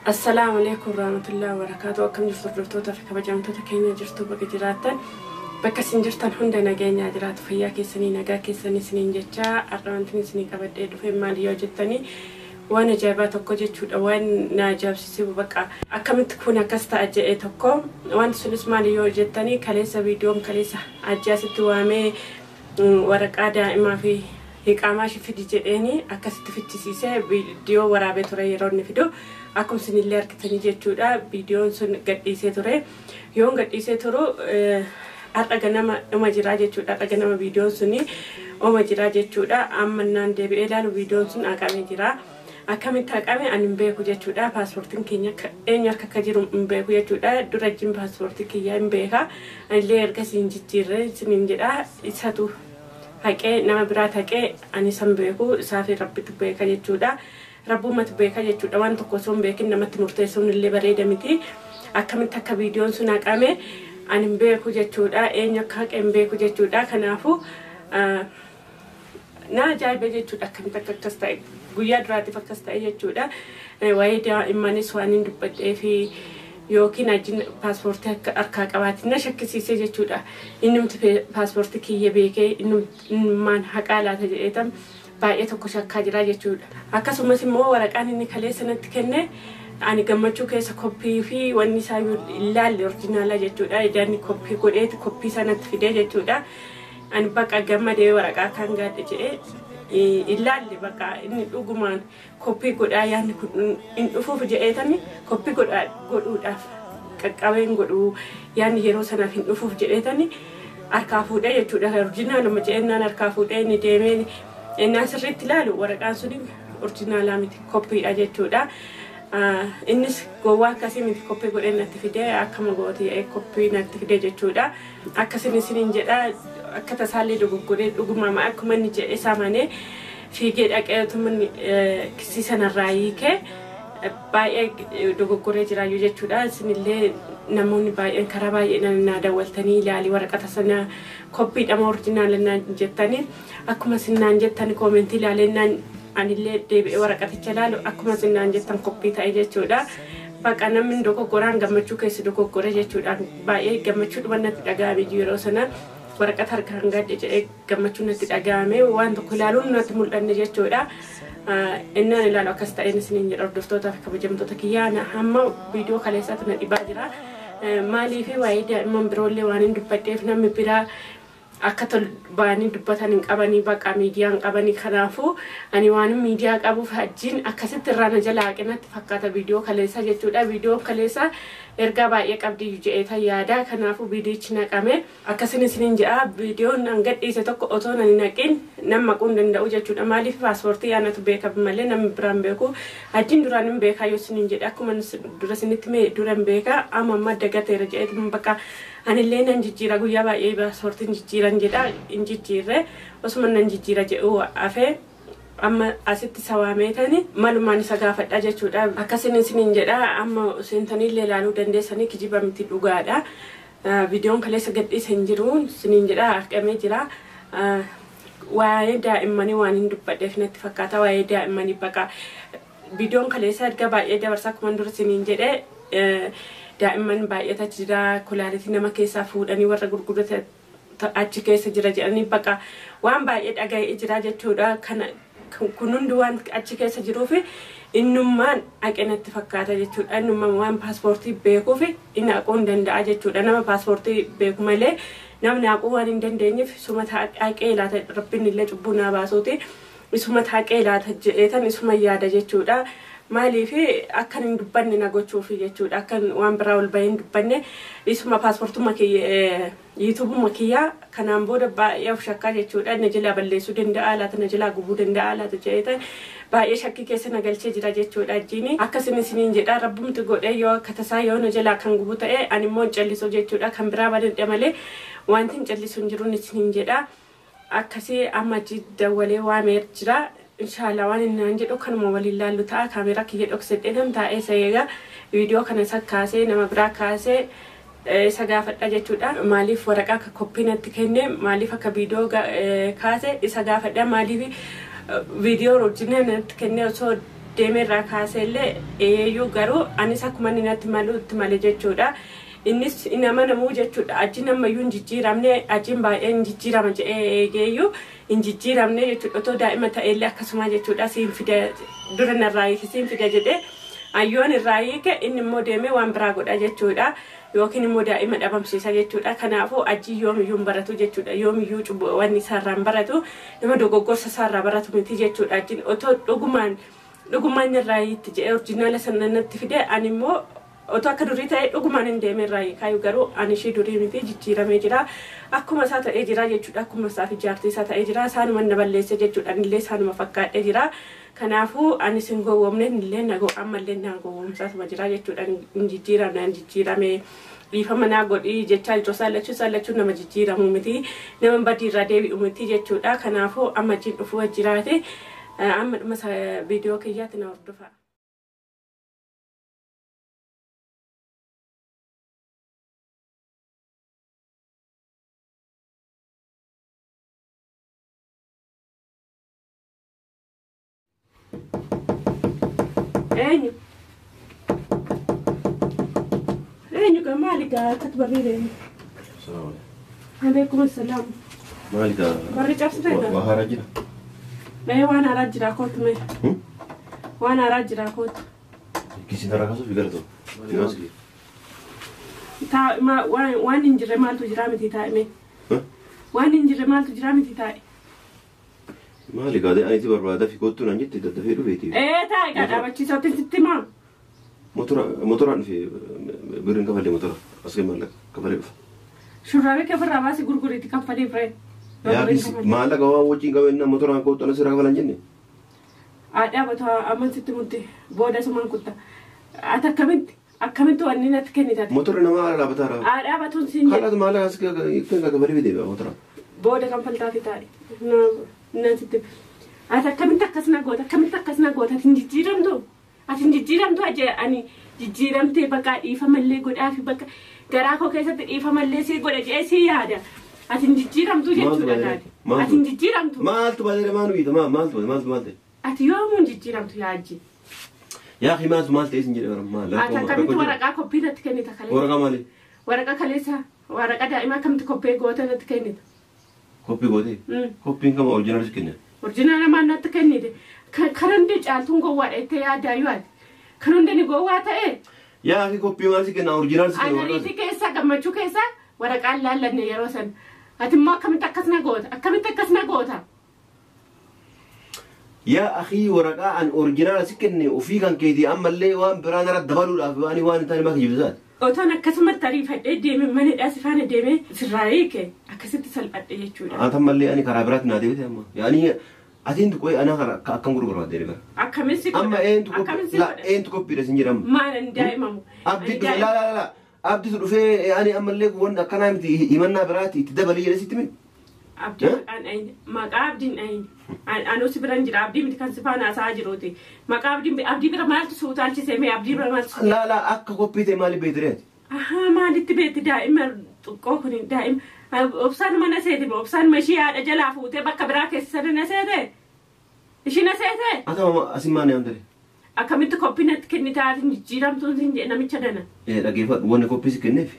Assalaamu alaikum warahmatullahi wabarakatuh. Akkam jirtu hordoftoota fi kabajamtoota keenya? Jirtu bakka jiraattan, bakka isin jirtan hunda nageenyaa jiraatu, fayyaa keessanii, nagaa keessanii isiniin jecha. Har'a wanti isinii qabadhee dhufe maali yoo jettanii, waan ajaa'ibaa tokko jechuudha. Waan na ajaa'ibsiise, bakka akkamitti kun akkas ta'a jedhee tokko. Wanti sunis maali yoo jettanii, kaleessa viidiyoon kaleessa ajjaasitti waamee waraqaa daa'imaa fi iqaamaa ishee fidi jedheeni akkasitti fichisiisee viidiyoo waraabee ture. Yeroo inni fidu akkuma isinillee argitanii jechuudha. Viidiyoon sun gadhiisee ture. Yoon gadhiisee turu har'a ganama dhuma jiraa jechuudha. Har'a ganama viidiyoon suni oma jiraa jechuudha. Amma naan deebi'ee ilaalu viidiyoon sun haqamee jira. Akkamitti haqame ani hin beeku jechuudha. Paaspoortiin keenya eenyu harka akka jiru hin beeku jechuudha. Dura jin paaspoortii kiyyaa hin beeka. Anillee ergasii hin jijjiirre isiniin jedha. Isatu haqee, nama biraa haqee, ani san beeku, isaa fi rabbitu beeka jechuudha. Rabbumatu beeka jechuudha. Waan tokko osoo hin beekin namatti murteessuun illee bareeda miti. Akkamitti akka viidiyoon sun haqame ani hin beeku jechuudha. Eenyu akka haqe hin beeku jechuudha. Kanaafuu na ajaa'iba jechuudha, akkamitti akka akkas ta'e, guyyaa duraatiif akkas ta'e jechuudha. Waa'ee daa'immanis waan hin dubbadhee fi yookiin ajjin paaspoortii akka harkaa qabaatiin na shakkisiisee jechuudha. Innumti paaspoortii kiyya beekee innummaan haqaa laata jedheetam baay'ee tokko shakkaa jira jechuudha. Akkasumas immoo waraqaan inni kaleessa natti kenne ani gammachuu keessa koppii fi wanni isaa ilaalle orjinaala jechuudha. Ijaanni koppii godheeti koppii sanatti fidee jechuudha. Ani bakka gammadee waraqaa kan gaadhe jedhee ilaalle, bakka inni dhugumaan koppii godhaa yaadni kun hin dhufuuf jedheetani koppii godhuudhaaf qaqqabeen godhuu yaadni yeroo sanaaf hin dhufuuf jedheetani harkaa fuudhee jechuudha. Orjinaaluma jedhennaan harkaa fuudhee inni deemee innaan sirriitti ilaalu waraqaan suni orjinaalaa miti, koppiidha jechuudha. Innis gowwaa akkasii miti, koppii godhee natti fidee akkama gooti koppii natti fidee jechuudha. Akkasin isiniin jedha, akka tasaallee dogoggoree dhuguma akkuma inni jedhe isaa manee fiigee dhaqee otuma kisii sanarraa hiikee baay'ee dogoggoree jiraayyuu jechuudha. Isinillee namoonni baay'een karaa baay'ee na dawwaltanii ilaalii waraqata sana koppiidha moo orjinaala naan jettanii, akkuma isin naan jettani koomentii ilaalee naan anillee deebi'ee waraqaticha ilaalu akkuma isin naan jettan koppii ta'e jechuudha. Baqa namni dogoggoraan gammachuu keessa dogoggore jechuudha. Baay'ee gammachuu dhuma natti dhaga'ame yeroo sana, waraqata harkaan gadhe jedhee gammachuu natti dhaga'ame, waan tokko ilaaluun natti mul'anne jechuudha. Innaan ilaalu akkas ta'een isiniin jedha. Hordoftootaa fi kabajamtoota kiyyaa, hamma viidiyoo kaleessaatti na dhibaa jira. Maaliif waa'ee daa'imman biroollee waan hin dubbadheef namni biraa akka ba'anii dubbatan hin qabanii, baqa miidiyaa hin qabanii. Kanaafuu ani waan miidiyaa qabuuf hajjiin akkasitti irraa na jala haqinatti fakkaata viidiyoo kaleessaa jechuudha. Viidiyoo kaleessaa ergaa baay'ee qabdi jedheetan yaada. Kanaafuu viidiyichi naqame. Akkasin isiniin jedha, viidiyoon an gadhiise tokko otoo nan hin naqin nan maquu hin danda'u jechuudha. Maaliif paaspoortii anatu beeka malee namni biraan beeku. Hajjiin duraan hin beekaa yoo isiniin jedhe, akkuma dura isinitti mee dura hin beeka, amma amma dagateera jedheetu bakka anillee nan jijjiira, guyyaa baay'ee paaspoortiin jijjiiran jedha, hin jijjiirre. Osuma nan jijjiira jedhu hafee amma asitti sawaameetani malumaan isa gaafadha jechuudha. Akkasin isiniin jedha, amma seentaniillee ilaaluu dandeessanii, kijiba miti, dhugaadha. Viidiyoon kaleessa gadhiise hin jiru isiniin jedha, haqamee jira. Waa'ee daa'immanii waan hin dubbadheef natti fakkaata. Waa'ee daa'immanii baqa viidiyoon kaleessa erga baay'ee dabarsa. Akkuma dura isiniin jedhe daa'imman baay'eetu achi jira, kulaalitii nama keessaa fuudhanii warra gurguratan achi keessa jira jedhanii baqa waan baay'ee dhaga'ee jira jechuudha. Kana kun hundi waan achi keessa jiruuf innummaan haqe natti fakkaata jechuudha. Innummaan waan paaspoortii beekuuf inni haquu hin danda'a jechuudha. Nama paaspoortii beeku malee namni haquu waan hin dandeenyeef isuma haqee laata, rabbiin illee cubbuu naa baasuuti. Isuma haqee laata jedheetan isuma yaada jechuudha. Maaliif akkan hin dubbanne na gochuuf jechuudha. Akkan waan biraa ol bahee hin dubbanne isuma paaspoortuma kiyya, yuutuubuma kiyyaa kanaan booda baay'ee of shakkaa jechuudha. Na jalaa balleessuu danda'a laata, na jalaa gubuu danda'a laata jedheetan baay'ee shakkii keessa na galchee jira jechuudha ajjiini. Akkasin isiniin jedha, rabbumti godhee yoo akka tasaa yoo na jalaa kan gubu ta'e ani immoo hin callisu jechuudha. Kan biraa banadhe malee wanti hin callisu hin jiruun isiniin jedha. Akkasii amma dawwalee waamee jira. Inshallah waan inni naan jedhu kanuma waliin laallu ta'a. Kaameeraa kiyya dhoksadhee taa'ee isa eega. Viidiyoo kana isa kaasee nama biraa kaasee isa gaafadha jechuudha. Maaliif waraqaa akka koppii natti kenne, maaliif akka viidiyoo kaase isa gaafadha. Maaliif viidiyoo oriijinal natti kenne osoo Deemeerraa kaaseellee eeyyuu garuu anis akkuma inni natti maluutti male jechuudha. Innis hin amanamuu jechuudha. Ajiin ammayyuu hin jijjiiramne, ajiin baay'ee hin jijjiirama jedhee eegeeyyuu hin jijjiiramne jechuudha. Otoo daa'ima ta'ellee akkasuma jechuudha. Siin fida dura narraa hiike siin fida jedhee ayyoon irraa hiike inni immoo deemee waan biraa godha jechuudha. Yookiin immoo daa'ima dhabamsiisa jechuudha. Kanaafuu ajiin yoomiyyuu hin baratu jechuudha. Yoomiyyuu cubbuu wanni isaarraa hin baratu. Nama dogoggorsa isaarraa baratu miti jechuudha. Ajiin otoo dhugumaan irraa hiitti jedhee orjinaala sana natti fide ani immoo otoo akka durii ta'e dhugumaan hin deeme irraa hiikaayu garuu ani ishii durii miti jijjiiramee jira. Akkuma isaa ta'ee jira jechuudha. Akkuma isaa fi jaartii isaa ta'ee jira. Isaanuma na balleesse jechuudha. Anillee isaanuma fakkaadhee jira. Kanaafuu ani sin gowwoomne illee na ammallee na gowwoomsaatuma jira jechuudha. Hin jijjiiramne hin jijjiirame dhiifama naa godhii jechaa jiru. Saallachuu nama jijjiiramu miti. Nama badiirraa deebi'u miti jechuudha. Kanaafuu amma jiin dhufuu jiraate amma dhuma viidiyoo kiyyaatti na hordofa. Eenyu? Eenyu gaa maali gaa akkatti barriireen? Salaam. Alaikum salaam. Maali gaa? Barri cabsite gaa? Waa haaraa jira. Mee waan haaraa jira kootu mee? Waan haaraa jira kootu. Kisiin haaraa kaasuuf gara ta'u. Maali Taa waan hin jirre maaltu jira miti taa'e mee? Waan hin jirre maaltu jira miti taa'e? Maali gaa ani si barbaada fi kootu naan jette daddafee dhufeeti. Ee taa'e gaa dhaabachiisootti sitti himaa. Motoraan dhufe birriin kafalee motora as gahee maallaqa kafalee dhufa. Shurraabee kafirraa baasii gurguriitti kaffalee firee. Yaa maallaqa waan wajjin qabeenna motoraan kootu anas irraa kafalan jenne. Haa amma sitti mutti booda sumaan kutta. Ati akkamitti wanni natti kennitati? Motorri namaa haala dhaabbataa dha. Haa dhaabatuun siin jedhe. Haala maallaqa as kafalee fidee motora. Booda kanfaltaafi taa'e. Nasitti. Ati akkamitti akkas na goota? Akkamitti akkas na goota? Ati hin jijjiiramtu? Ati hin jijjiiramtu ajee ani jijjiiramtee bakka dhiifamallee godhaafi bakka garaa koo keessatti dhiifamallee sii godha jedhee sii yaada. Ati hin jijjiiramtu jechuudha gaadi. Ati hin jijjiiramtu. Maaltu baadiyyaa maal wiita maaltu maaltu maal ta'e? Ati yoomuu hin jijjiiramtu yaajji. Yaa akhi maaltu maal ta'e sin jedhe bara maal? Ati akkamitti waraqaa koppii natti kennita kaleessa? Waraqaa maali? Waraqaa kaleessa waraqaa daa'imaa akkamitti koppii goota natti kennita? Koppii gootee? Koppiin kama orjinaala si kenna? Orjinaala maal natti kennite? Kan hundi caaltuun gowwaadha jettee yaaddaa yoo ati. Kan hundi ni gowwaa ta'e? Yaa akhi koppii maal si kenna orjinaala si kenna? Anariitii keessa gammachuu keessa waraqaan laallanne yeroo sana. Ati immoo akkamitti akkas na goota? Akkamitti akkas na goota? Yaa akhi waraqaa an orjinaala si kenne ofii kan keetii ammallee waan biraa narra dabaluudhaaf waan waan hin taane maa kijibsiisaati. Otoon akkasumatti ariifadhee deeme manadhaa si faana deeme sirraa hiike akkasitti salphadhe jechuudha. Ati ammallee ani karaa biraatti naa deebite amma. Yaani atiin tuqee ana akkam godhu barbaadde bara. Akkamin si godha? Amma eentu koppiidha sin jedhamu. Maal ani daa'imamu? Abdii dhufe laa laa laa abdiitu dhufee ani ammallee wanni akkanaa miti himannaa biraatti itti dabalii jedhe sitti hime. Abdii maqaan dhayine maqaa abdiin dhayine anuu si biran jira abdii miti kan si faana haasa'aa jiruuti maqaa abdii bira maaltu si utaalchise mee abdii bira maaltu si. Laa laa akka koppii ta'e maaliif beekte ati? Ahaa maalitti beekti daa'ima xiqqoo kun daa'ima obsaan mana seete obsaan mashii haadha jalaa fuutee bakka biraa keessa sana na seete ishii na seete. Ati amma asin maal nyaamtare? Akkamitti koppii natti kennitaa ati jijjiiramtuun sin jedhe namicha dana. Dhaggeeffadhu wanni koppii si kenneef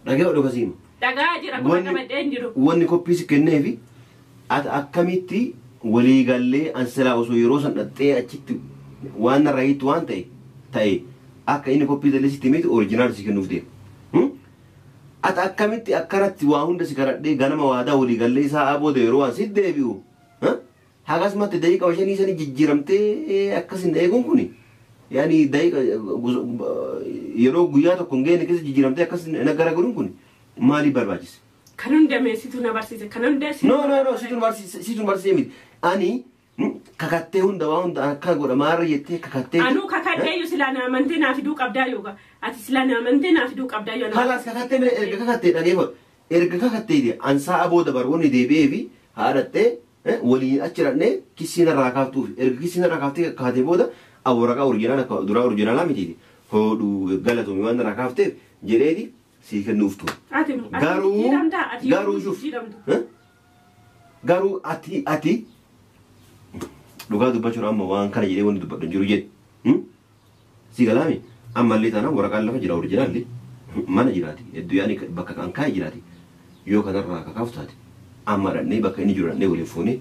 dhaggeeffadhu kasiima. Dhagaa jira kuma qabadhee hin jiru. Wanni koppii si kenneefi ati akkamitti walii gallee ansilaa osoo yeroo san dhaxxee achitti waan narra hiittu waan ta'e akka inni koppii dallee sitti himeeti orjinaal si kennuuf deema. Ati akkamitti akkanatti waa hunda si kadhadhee ganama waadaa walii gallee isaa booda yeroo waan si deebi'u hagasumatti daqiiqa 5 sanii jijjiiramtee akkas hin eeguun kuni yaani daqiiqa yeroo guyyaa tokko hin geenye keessa jijjiiramtee akkas garagaruun kuni maaliif barbaachise? Kan hunda mee situ na barsiise kan hunda No no no situ barsiise situ barsiise miti ani kakattee hunda waa hunda akka godha maarra jettee kakattee. Anuu kakadhee iyyuu silaa na amantee naa fiduu qabdaa yookaan ati silaa na amantee naa fiduu qabdaa yoo. Kalaas kakattee mee erga kakattee dhageeffadhu erga kakattee ansaa booda baroonni deebi'ee fi haadhattee waliin achi dhaqnee kisiin irraa kaaftuuf erga kisiin irraa kaaftee kaatee booda waraqaa orjinaala duraa orjinaalaa mitiiti hodhu galatoomii waan irraa kaafteef jedheeti sii kennuuf ture. Garuu garuu shuf garuu ati ati Dhugaa dubbachuun amma waan kana jedhee wanti dubbadhu hin jiru jedhe. Si galaami ammallee taanaan waraqaan lafa jira orijinaalli mana jiraati hedduu yaani bakka kan kaa'e jiraati yoo kanarraa kakaaf taate amma dhannee bakka inni jiru dhannee waliin fuunee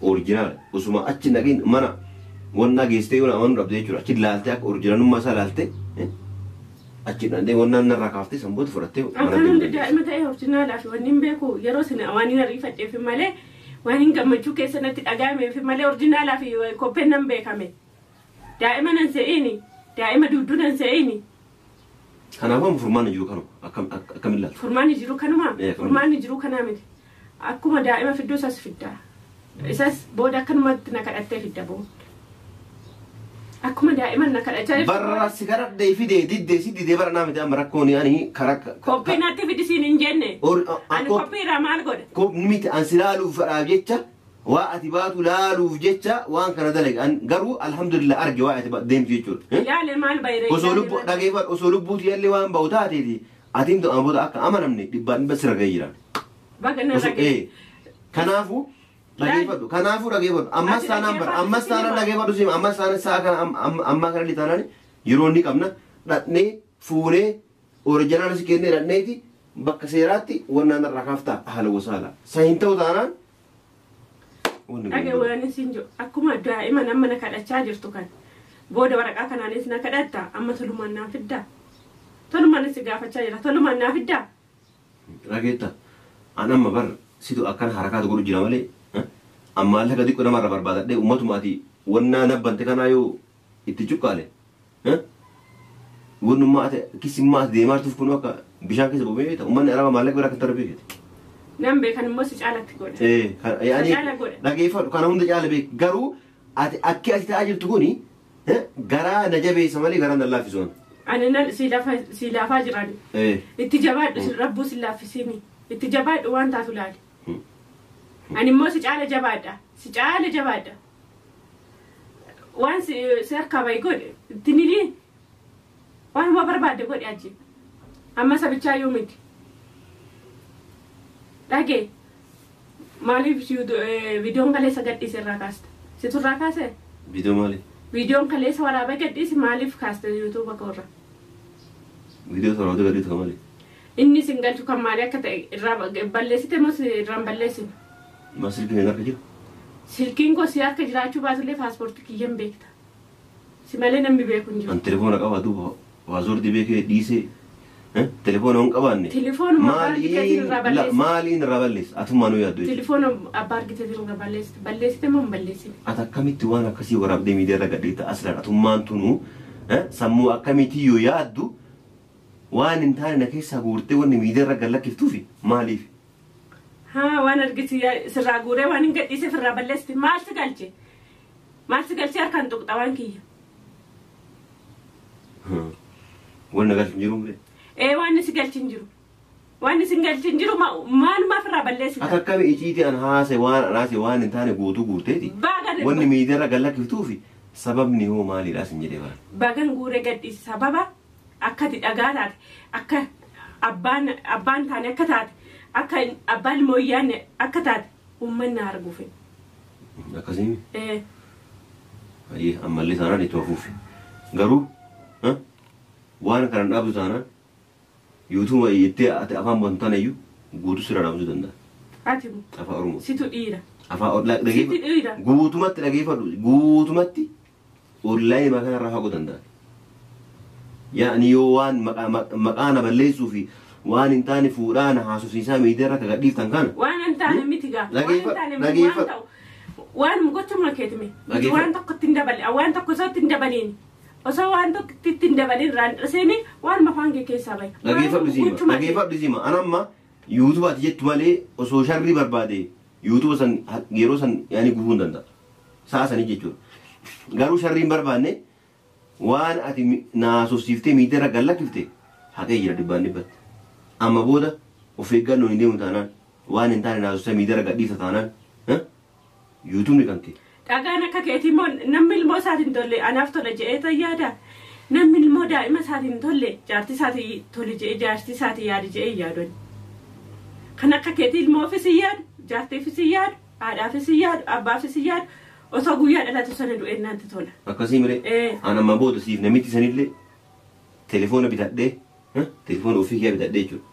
orijinaala osuma achi naqin mana wannaa geessitee yoo amanuu dhabde jechuudha achi laaltee akka orijinaalummaa isaa laaltee achi dhannee wannaan narraa kaaftee sanboota fudhattee mana Akkan hunda daa'ima ta'e orijinaalaa fi wanni hin beeku yeroo sana waan hin ariifadheef malee waan hin gammachuu keessa natti dhaga'ameef malee orijinaalaa fi koppeen nan beekame. Daa'ima nan se'iini daa'ima dudduu nan se'iini. Kanaafuu amma furmaanni jiru kanuma akkam ilaalta? Furmaanni jiru kanuma furmaanni jiru kanaa miti. Akkuma daa'ima fidduu isas fidda. Isas booda akkanumatti na kadhattee fidda booda. Akkuma daa'ima na kadhachaa jirtu. Barra si kadhadhee fidee diddee si didee bara naa miti amma rakkoon ani karaa. Koppii natti fidisiin hin jenne. Ani koppii irraa maal godha? Miti an si laaluuf fedhaaf jecha waa ati baatu laaluuf jecha waan kana dalage garuu alhamdulillah arge waa ati deemtu jechuudha. Ilaale maal bayre? Osoo lubbuu dhageeffadhu osoo lubbuuti illee waan bahu taateeti atiin amma booda akka amanamne dhibbaan dhibba sirra gahee jiraan. Baga na ragee. Kanaafuu dhageeffadhu kanaafuu dhageeffadhu ammas taanaan bara ammas taanaan dhageeffadhu siima ammas taanaan sa'a kana ammaa kana illee taanaan yeroo inni qabna dhaqnee fuunee orijinaala si kennee dhaqneeti bakka seeraatti wannaan irraa kaaftaa haala gosaala. Sa hin ta'u taanaan. Dhagee waan isin jiru akkuma daa'ima nama na kadhachaa jirtu kan booda waraqaa kanaanis na kadhatta amma tolumaan naa fiddaa tolumaan si gaafachaa jira tolumaan naa fiddaa. Dhageetta an amma bar situ akkana harakaatu godhu jira malee amma lafa xiqqoo namarra barbaadadhee uummatuma ati wannaa nabbante kanaa yoo itti cuqqaale wannummaa ati kisimmaa ati deemaa jirtuuf kun akka bishaan keessa bu'ee beekta uummanni araba maallaqa bira akka tarree beekte. Nan beekan immoo si caalatti godha. Dhageeffadhu kana hunda caala beek garuu ati akki ati ta'aa jirtu kuni garaa na jabeessa malee garaa na laaffisuun. Ani nan si laafaa jiran. Itti jabaadhu rabbuu si laaffisiini itti jabaadhu waan taatu laali. Ani immoo si caala jabaadha si caala jabaadha. Waan si harkaa bahi godhe itti nilii waanuma barbaadde godhe achi amma sabichaa yoo miti. Dhagee maaliif viidiyoon kaleessa gadhiise irraa kaasta? Situ irraa kaase? Viidiyoo maali? Viidiyoon kaleessa waraabee gadhiise maaliif kaasta yuutuuba koorra? Viidiyoo waraabee gadhiise kan maali? Inni sin galchu kan maali akka ta'e irraa balleessite moo irraa hin balleessine? Maa silkiin hin harka jiru? Silkiin koo si harka jiraachuu baatullee paaspoortii kiyya hin beekta. Si malee namni beeku hin jiru. An telefoona qaba duuba waazoordi beekee dhiisee. Telefoona hin qabaanne. Telefoonuma abbaa argiteetiin irraa balleessite. Maaliin irraa balleessa? Atummaa nu yaaddu jechuudha. Telefoona abbaa argiteetiin irraa balleessite. Balleessite moo hin balleessine? Ati akkamitti waan akkasii waraabdee miidiyaa irra gadhiifta asirraa atummaan tunuu sammuu akkamitti yoo yaaddu waan hin taane na keessaa guurtee wanni miidiyaa irra gallakkiftuufi maaliif? Haa waan argite sirraa guuree waan hin gadhiiseef irraa balleessite maal si galche? Maal si galchee harkaan tuqxa waan kiyya? Wanni na galchu hin jiru malee. Waan si galchi hin jiru. Waan si galchi hin jiru maalumaaf irraa balleessita. Ati akkami iciitii an haase waan an haase waan hin taane guutuu guurteeti. Wanni miidiyaa irra gallakkiftuufi sababni hoo maaliidha sin jedhee bara. Bagan guuree gadhiise sababa akka ati dhagaa taate akka abbaan taane akka taate akka abbaan mooyyaanne akka taate uummanni arguufi. Akkasii? Ayyee ammallee taanaan itti hafuufi. Garuu waan kana dhaabdu taanaan yuutuuba jettee ati afaan bantu taana iyyuu guutuu sirra dhaabsuu danda'a. Ati Afaan Oromoo. Situ dhiira. Afaan Oromoo dhageeffadhu. Guutumatti dhageeffadhu guutumatti onlaayinii maqaa kanarraa fagoo danda'a. Yaani yoo waan maqaa na balleessuu fi waan hin taane fuudhaa na haasofsiisaa miidiyaa irra akka gadhiiftan kana. Waan hin taane miti gaa. Waan hin taane waan ta'u. Waan gochuma keetime. Waan tokko ittiin dabale waan tokko osoo ittiin dabaliin. Osoo waan tokko ittiin dabaliin irraan dhiseeni waan afaan kee keessaa bahe. Dhageeffadhu siima. Dhageeffadhu siima. An amma yuutuuba ati jettu malee osoo sharrii barbaade yuutuuba san yeroo san yaani gubuu hin danda'a. Sa'a sanii jechuudha. Garuu sharrii hin barbaanne waan ati naasofsiiftee miidiyaa irra gallakkifte haqee jira dhibbaan dhibbatti. Amma booda of eeggannoon hin deemu taanaan waan hin taane naasofsiisa miidiyaa irra gadhiifta taanaan yuutuubni kan kee. Dhagaan akka keetii immoo namni ilmoo isaatiin tolle anaaf tola jedhee yaada. Namni ilmoo daa'ima isaatiin tolle jaartii isaatiin tole jedhee jaartii isaatiin yaada jedhee yaadon. Kan akka keetii ilmoofis hin yaadu, jaartiifis hin yaadu, haadhaafis hin yaadu, abbaafis hin yaadu, Osoo guyyaa dhalatu sana du'e naatti tola. Akkasii miree. An amma booda siif namitti sanillee telefoona bitadhee telefoona ofii kee bitadhee jechuudha.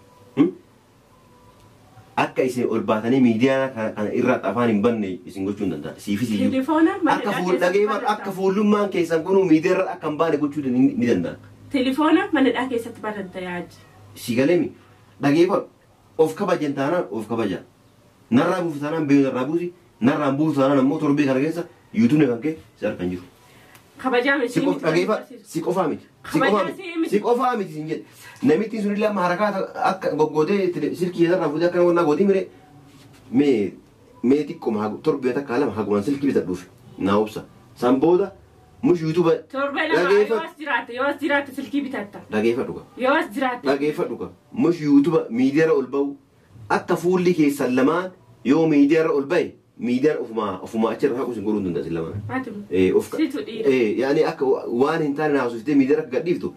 Akka isin ol baatanii miidiyaa kana irraa afaan hin banne isin gochuu hin danda'a. Siifis iyyuu. Telefoona Akka fuul dhageeffadhu akka fuullummaan keessan kunuu miidiyaa irra akka hin baane gochuu ni danda'a. Telefoona manadhaa keessatti baratta yaaji. Si galeemi dhageeffadhu of kabajan taanaan of kabaja. Narraa buufu taanaan beeku narraa buusi narraan buufu taanaan ammoo torbee kana keessa yuutuubni kan kee si harka hin jiru. Kabajaa miti. Si qofaa miti. Si qofaa miti sin jedhe. Namitti sun illee amma harakaa akka goggootee silkii irraa fuutee akka nama gootii mire mee mee xiqquma torbee takka lama hagumaan silkii bitadhuuf naa obsa. San booda mush yuutuuba. Torbee lama yoo as jiraatte yoo as jiraatte silkii bitatta. Dhageeffadhu ka. Yoo as jiraatte. Dhageeffadhu ka. Mush yuutuuba miidiyaarra ol ba'u akka fuulli keessan lamaan yoo miidiyaarra ol ba'e miidiyaan ofumaa achirra haqu isin godhuu hin danda'a isin lamaan. Yaani akka waan hin taane naasuuftee miidiyaa akka gadhiiftu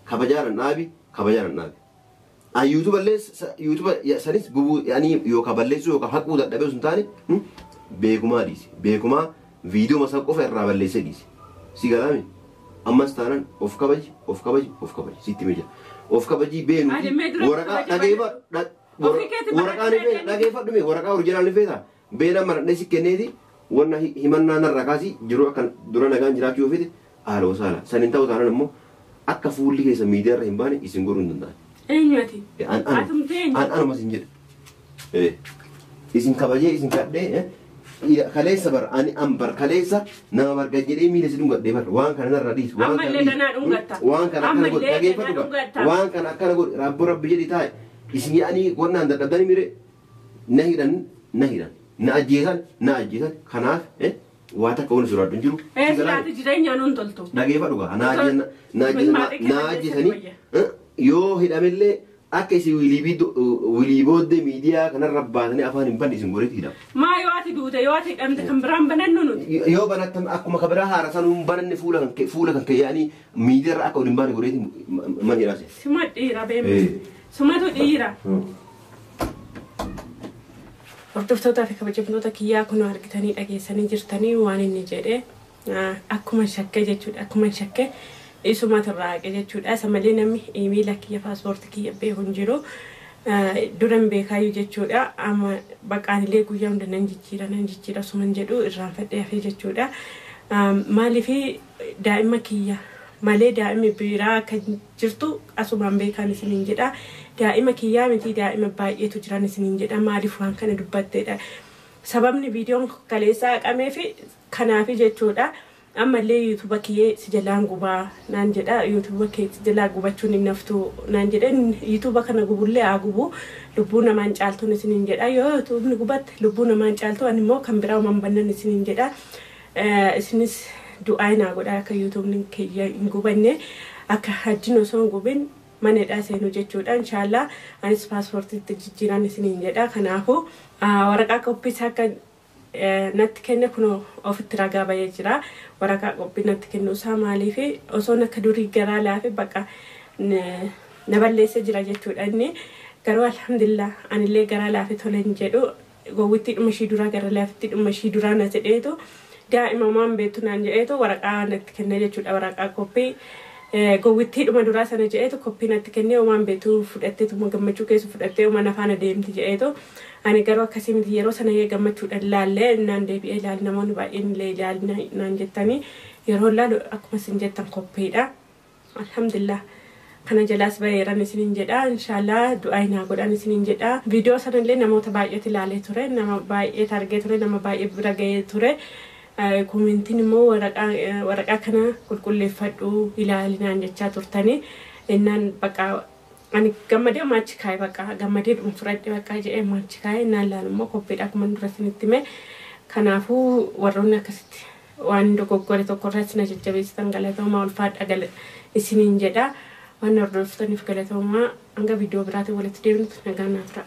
kabajaan dhaabi kabajaan dhaabi. Yuutuuba illee yuutuuba sanis gubuu yaani yookaan balleessuu yookaan haquu dadhabee osoo hin taane beekumaa dhiise beekumaa viidiyoo masaa qofa irraa balleessee dhiise. Si galaami ammas taanaan of kabaji of kabaji of kabaji sitti mija of kabajii beenu waraqaa dhageeffadhu dhageeffadhu mee waraqaa orijinaal ni feetaa. Beena maradhee si kenneeti wanna himannaa narraa kaasii jiru akka dura nagaan jiraachuu yoo fedhe haala wasaala. San hin ta'u taanaan immoo akka fuulli keessa miidiyaa irra hin baane isin godhuu hin danda'an. Eenyuati? An anuma isin jedhe. Isin kabajee isin kadhee kaleessa bar ani an bar kaleessa nama barga jedhee miila si dhungadhee bar waan kana narraa dhiisi. Ammallee ganaa dhungatta. Waan kana akkana godhe dhageeffadhu gaa. Waan kana akkana godhe rabbo rabbi jedhi taa'e isin yaa'anii wannaan dadhabdanii mire na hidhan na hidhan. Na ajjeesan kanaaf waa takka wani sodaadhu hin jiru. Sodaatu jireenyaan hin toltu. Dhageeffadhu gaa na ajjeesanii yoo hidhamellee akka isin wilii booddee miidiyaa kanarra baatanii afaan hin banne isin godhetti hidhama. Maa yoo ati duute yoo ati hidhamte kan biraan banannu nuti. Yoo banattan akkuma kan biraa haara sanuu bananne fuula kan kee yaa'anii miidiyaarra akka ol hin baane godhetti man hidhaase. Suma dhiira beemu. Sumatu dhiira. Hordoftootaa fi kabajamtoota kiyyaa kun argitanii dhageessanii jirtanii waan inni jedhe akkuma shakke jechuudha. Akkuma shakke isumatu irraa haqe jechuudha. Isa malee namni iimeela kiyya paaspoortii kiyya beeku hin jiru. Duran beekaayyuu jechuudha. Amma baqaan illee guyyaa hunda nan jijjiira nan jijjiira suman jedhu irraanfadhee hafee jechuudha. Maaliif daa'ima kiyya malee daa'imni biraa akka jirtu asumaan beekaan isiniin jedha. Daa'ima kiyyaa miti daa'ima baay'eetu jiran isiniin jedha. Maaliif waan kana dubbatteedha. Sababni viidiyoon kaleessaa haqamee fi kanaafi jechuudha. Ammallee yuutuuba kiyyee si jalaan gubaa naan jedha. Yuutuuba kee si jalaa gubachuun hin naftu naan jedhe. Yuutuuba kana gubullee haa gubu. Lubbuu namaan caaltuun isiniin jedha. Yoo yuutuubni gubatte lubbuu namaan caaltu ani immoo kan biraa uumaan bannan isiniin jedha. Isinis du'aa naa godha akka yuutuubni kiyya hin gubanne akka hajjiin osoo hin gubin manadhaa seenu jechuudha. Inshaallah anis paaspoortiitti jijjiiran isiniin jedha. Kanaafuu waraqaa qophiisaa akka natti kenne kun ofitti ragaa bahee jira. Waraqaa qophii natti kennuusaa maaliif osoon akka durii garaa laafe baqa na balleessee jira jechuudha inni. Garuu alhamdulillah anillee garaa laafe tole hin jedhu gowwitti dhuma ishii duraa gara laafetti dhuma ishii duraa na jedheetu daa'ima waan beektu naan jedheetu waraqaa natti kenne jechuudha. Waraqaa qophii gowwittii dhuma duraa sana jedheetu qophii natti kennee waan beektu fudhatteetuma gammachuu keessa fudhattee waan afaan adeemti jedheetu ani garuu akkasii miti yeroo sana gammachuudhaan laallee naan deebi'ee ilaali namoonni baay'een illee ilaali naan jettanii yeroo laalu akkuma isin jettan qophiidha. Alhamdulillah. Kana jalaas baheeran isiniin jedha. Inshaallah du'aa naa godhan isiniin jedha. Viidiyoo sanallee namoota baay'eetu ilaalee ture. Nama baay'eetu argee ture. Nama baay'ee bira gahee ture. Komentiin immoo waraqaa kana qulqulleeffadhu ilaali naan jechaa turtanii. Innaan baqa ani gammadee maachi kaa'e baqa gammadee dhuma fudhadhe baqa jedhee maachi kaa'e innaan laalu immoo qophiidha akkuma dura isinitti hime. Kanaafuu warroonni akkasitti waan dogoggore tokkorratti na jajjabeessitan galatoomaa ulfaadha isiniin jedha. Waan hordoftaniif galatoomaa hanga viidiyoo biraatiin walitti deebinutti nagaan naa tura.